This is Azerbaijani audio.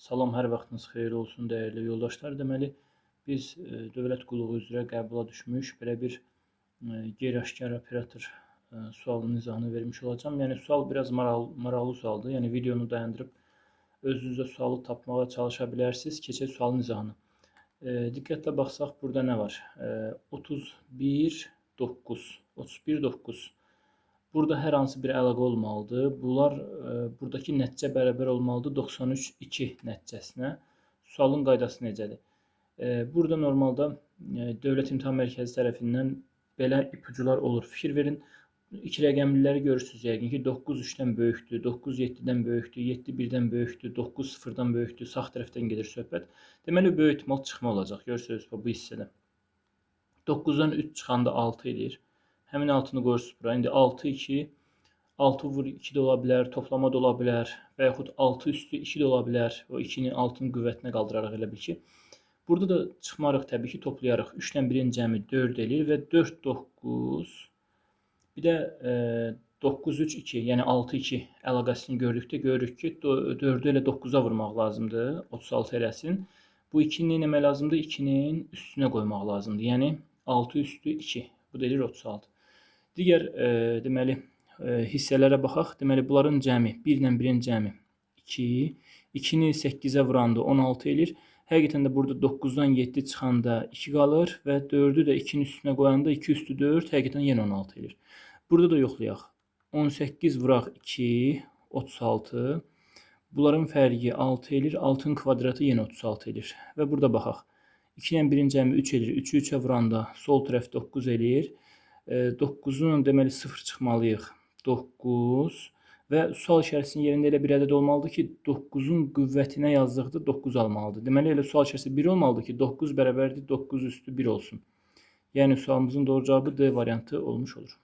Salam, hər vaxtınız xeyir olsun, dəyərli yoldaşlar. Deməli, biz dövlət qulluğu üzrə qəbula düşmüş belə bir qeyri-aşkar operator sualının izahını vermiş olacağam. Yəni, sual biraz maraqlı sualdır. Yəni, videonu dayandırıb özünüzdə sualı tapmağa çalışa bilərsiniz. Keçək sualın izahını. Diqqətlə baxsaq, burada nə var? 31, 9. 31, 9. Burada hər hansı bir əlaqə olmalıdır. Bunlar buradakı nəticə bərabər olmalıdır 93, 2 nəticəsinə. Sualın qaydası necədir? Burada normalda Dövlət İmtahan Mərkəzi tərəfindən belə ipucular olur. Fikir verin, iki rəqəmliləri görürsünüz yəqin ki, 9 3-dən böyükdür, 9 7-dən böyükdür, 7 1-dən böyükdür, 9 0-dan böyükdür. Sağ tərəfdən gedir söhbət. Deməli, böyük ehtimal çıxma olacaq. Görürsünüz bu hissədə. 9-dan 3 çıxanda 6 edir. Həmin 6-nı qoyursunuz bura. İndi 6, 2, 6 vur 2 də ola bilər, toplama da ola bilər və yaxud 6 üstü 2 də ola bilər. O 2-ni 6-nın qüvvətinə qaldıraraq elə bil ki. Burada da çıxmarıq təbii ki, toplayarıq. 3 ilə 1-in cəmi 4 eləyir və 4, 9, bir də 9, 3, 2, yəni 6, 2 əlaqəsini gördükdə görürük ki, 4-ü elə 9-a vurmaq lazımdır, 36 eləsin. Bu 2-ni nə etmək lazımdır? 2-nin üstünə qoymaq lazımdır. Yəni 6 üstü 2. Bu da eləyir 36. Digər deməli, hissələrə baxaq. Deməli, bunların cəmi 1 ilə 1-in cəmi 2, 2-ni 8-ə vuranda 16 eləyir. Həqiqətən də burada 9-dan 7 çıxanda 2 qalır və 4-ü də 2-nin üstünə qoyanda 2 üstü 4 həqiqətən yenə 16 eləyir. Burada da yoxlayaq. 18 vuraq 2, 36. Bunların fərqi 6 eləyir. 6-nın kvadratı yenə 36 eləyir. Və burada baxaq. 2 ilə 1-in cəmi 3 eləyir. 3-ü 3-ə vuranda sol tərəf 9 eləyir. 9-un deməli 0 çıxmalıyıq. 9 və sual işarəsinin yerində elə bir ədəd olmalıdır ki, 9-un qüvvətinə yazdıqda 9 almalıdır. Deməli, elə sual işarəsi 1 olmalıdır ki, 9 bərabərdir 9 üstü 1 olsun. Yəni, sualımızın doğru cavabı D variantı olmuş olur.